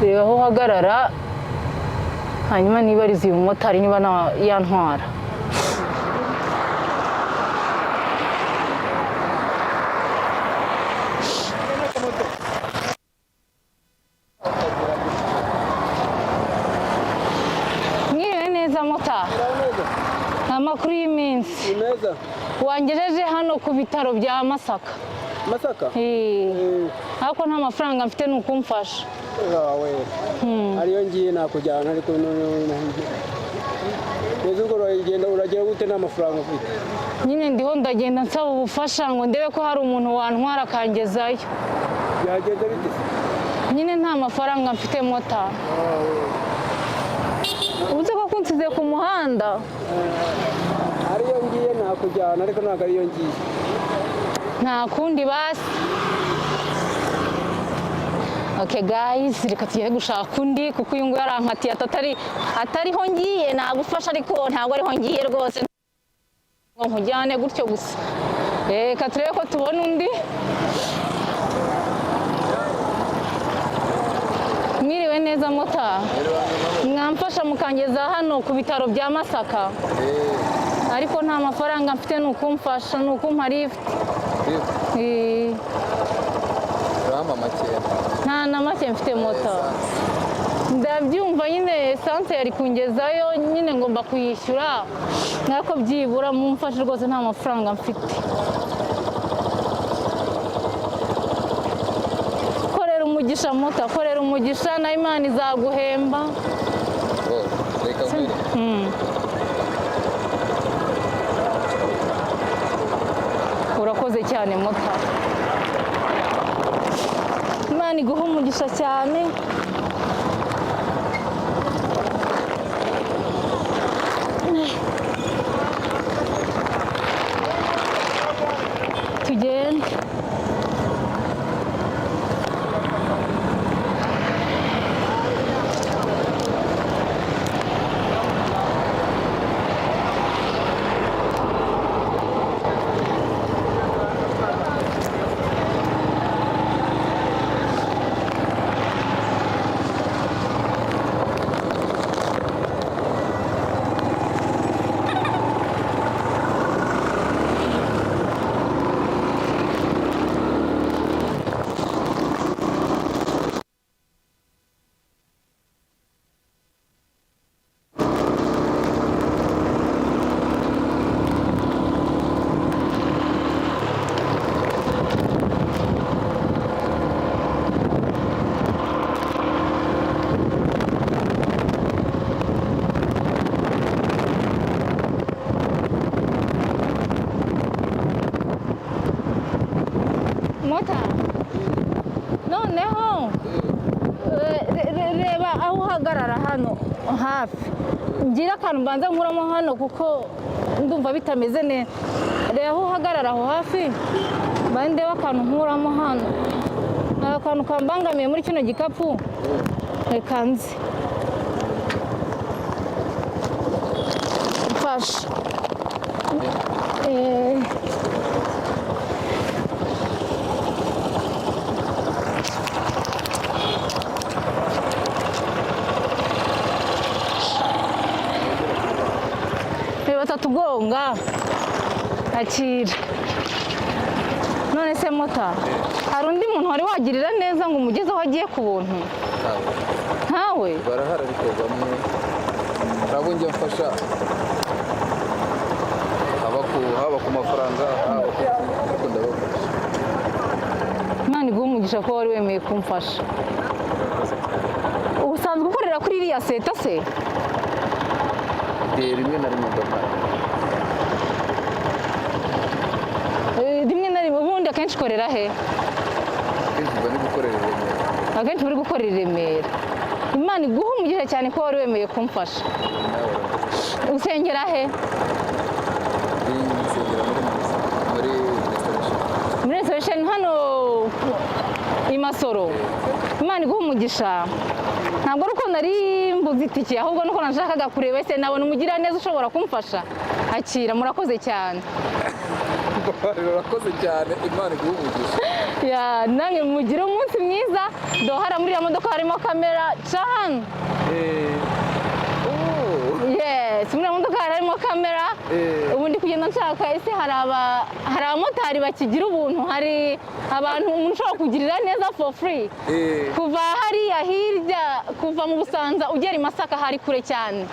Reba aho uhagarara, hanyuma nibarize uyu mumotari niba yantwara. Mwiriwe neza, mota? Amakuru y'iminsi? Ni meza. Wangejeje hano ku bitaro bya Masaka? Masaka? Eh, ariko nta mafaranga mfite, ni ukumfasha. Wawe ariyo ngiye nakujyana, ariko neza ubwo uragenda uragera gute nta mafaranga ufite? Nyine ndiho ndagenda nsaba ubufasha ngo ndebe ko hari umuntu wantwara akangezayo. Byagenda bite se? Nyine nta mafaranga mfite, mota. Uzi ko kunsize ku muhanda? Ariyo ngiye nakujyana, ariko ntabwo ariyo ngiye. Nta kundi basi. Okay guys, reka tugere gushaka undi, kuko uyu nguyu arankatiye atariho ngiye. Nagufasha, ariko ntabwo ariho ngiye rwose ngo nkujyane gutyo gusa. Reka turebe ko tubona undi. Mwiriwe neza, mota? Mwamfasha mukangeza hano ku bitaro bya Masaka? Ariko nta mafaranga mfite, ni ukumfasha, ni ukumpa lift. Eh. Urama makeya. Nta na make mfite, moto. Ndabyumva nyine, essence yari kungezayo, nyine ngomba kuyishyura, ariko byibura mumfashe rwose, nta mafaranga mfite. Korera umugisha, moto, korera umugisha, na Imana izaguhemba. Oh, reka nkwereke. Urakoze cyane, mota. Imana iguha umugisha cyane. Tugende. Mota, noneho reba aho uhagarara hano hafi, ngira akantu mbanza nkuramo hano kuko ndumva bitameze neza. Reba aho uhagarara aho hafi, mbanze ndebe akantu nkuramo hano. Hari akantu kambangamiye muri kino gikapu, reka nze mfasha. Reba batatugonga. Akira. None se mota, hari undi muntu wari wagirira neza ngo umugeze aho agiye ku buntu? Ntawe. Ntawe? Barahari, ariko bamwe hari abo njya mfasha, haba ku mafaranga, haba ku, ariko ndabafasha. Imana iguhe umugisha ko wari wemeye kumfasha. Usanzwe ukorera kuri iriya seta se? Rimwe na rimwe ndamara. Rimwe na rimwe. Ubundi akenshi ukorera he? Akenshi mba ndi gukorera i Remera. Akenshi uri gukorera i Remera. Imana iguhe umugisha cyane ko wari wemeye kumfasha. Nawe urakoze. Usengera he? Ndi nsengera muri Restoration. Muri Restoration hano i Masoro? Imana iguha umugisha. Ntabwo ari uko nari mbuze itike, ahubwo nuko nashakaga kureba ese nabona umugiraneza ushobora kumfasha. Akira, murakoze cyane. Urakoze cyane, Imana iguhe umugisha. Ya, namwe mugire umunsi mwiza. Dohara muri iyo modoka harimo kamera, ca hano. Oh. Yes, muri iyo modoka harimo kamera. Ubu ndi kugenda nshaka ese hari abamotari bakigira ubuntu, hari abantu umuntu ushobora kugirira neza for free. Kuva hariya hirya, kuva mu Busanza ugera i Masaka hari kure cyane,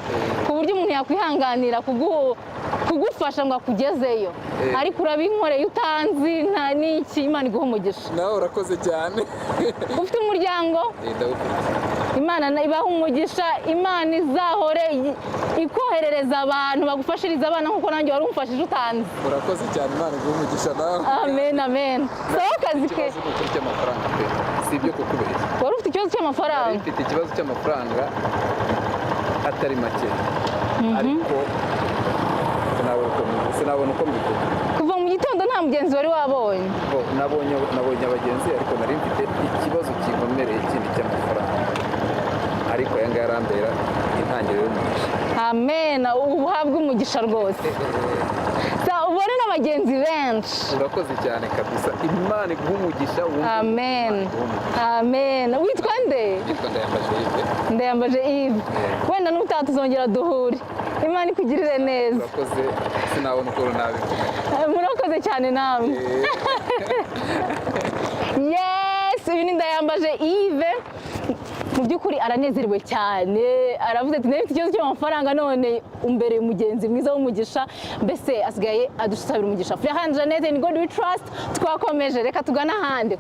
ku buryo umuntu yakwihanganira kugufasha ngo akugezeyo. Ariko urabinkoreye utanzi nta n'iki. Imana iguha umugisha. Nawe urakoze cyane. Ufite umuryango? Ndawufite. Imana ibahe umugisha. Imana izahore ikoherereza abantu bagufashiriza abana nk'uko nanjye wari umufashije utanzi. Urakoze cyane, Imana iguhe umugisha nawe. Amen, amen. Sawa, akazi ke. Ikibazo ni ukuri cy'amafaranga pe, si ibyo kukubeshya. Wari ufite ikibazo Nari cy'amafaranga? mfite ikibazo cy'amafaranga atari make, ariko sinabona uko mbivuga. Kuva mu gitondo nta mugenzi wari wabonye? Bo, nabonye abagenzi, ariko nari mfite ikibazo kinkomereye kindi cy'amafaranga, ariko aya ngaya arambera intangiriro y'umugisha. Amen, uhabwe umugisha rwose. Sa ubone n'abagenzi benshi. Urakoze cyane kabisa, Imana iguhe umugisha, wumve. Amen. Imana iguhe umugisha. Amen. Witwa nde? Yitwa Ndayambaje Yves. Ndayambaje Yves. Wenda n'ubutaha tuzongera duhure. Imana ikugirire neza. Urakoze, sinabona ukuntu nabivuga. Murakoze cyane namwe. Yes, uyu ni Ndayambaje Yves. Mu by'ukuri aranezerewe cyane, aravuze ati: "Nari mfite ikibazo cy'amafaranga, none umbereye umugenzi mwiza w'umugisha." Mbese asigaye adusabira umugisha. Florent Jeannette, in God we trust. Twakomeje, reka tugane ahandi.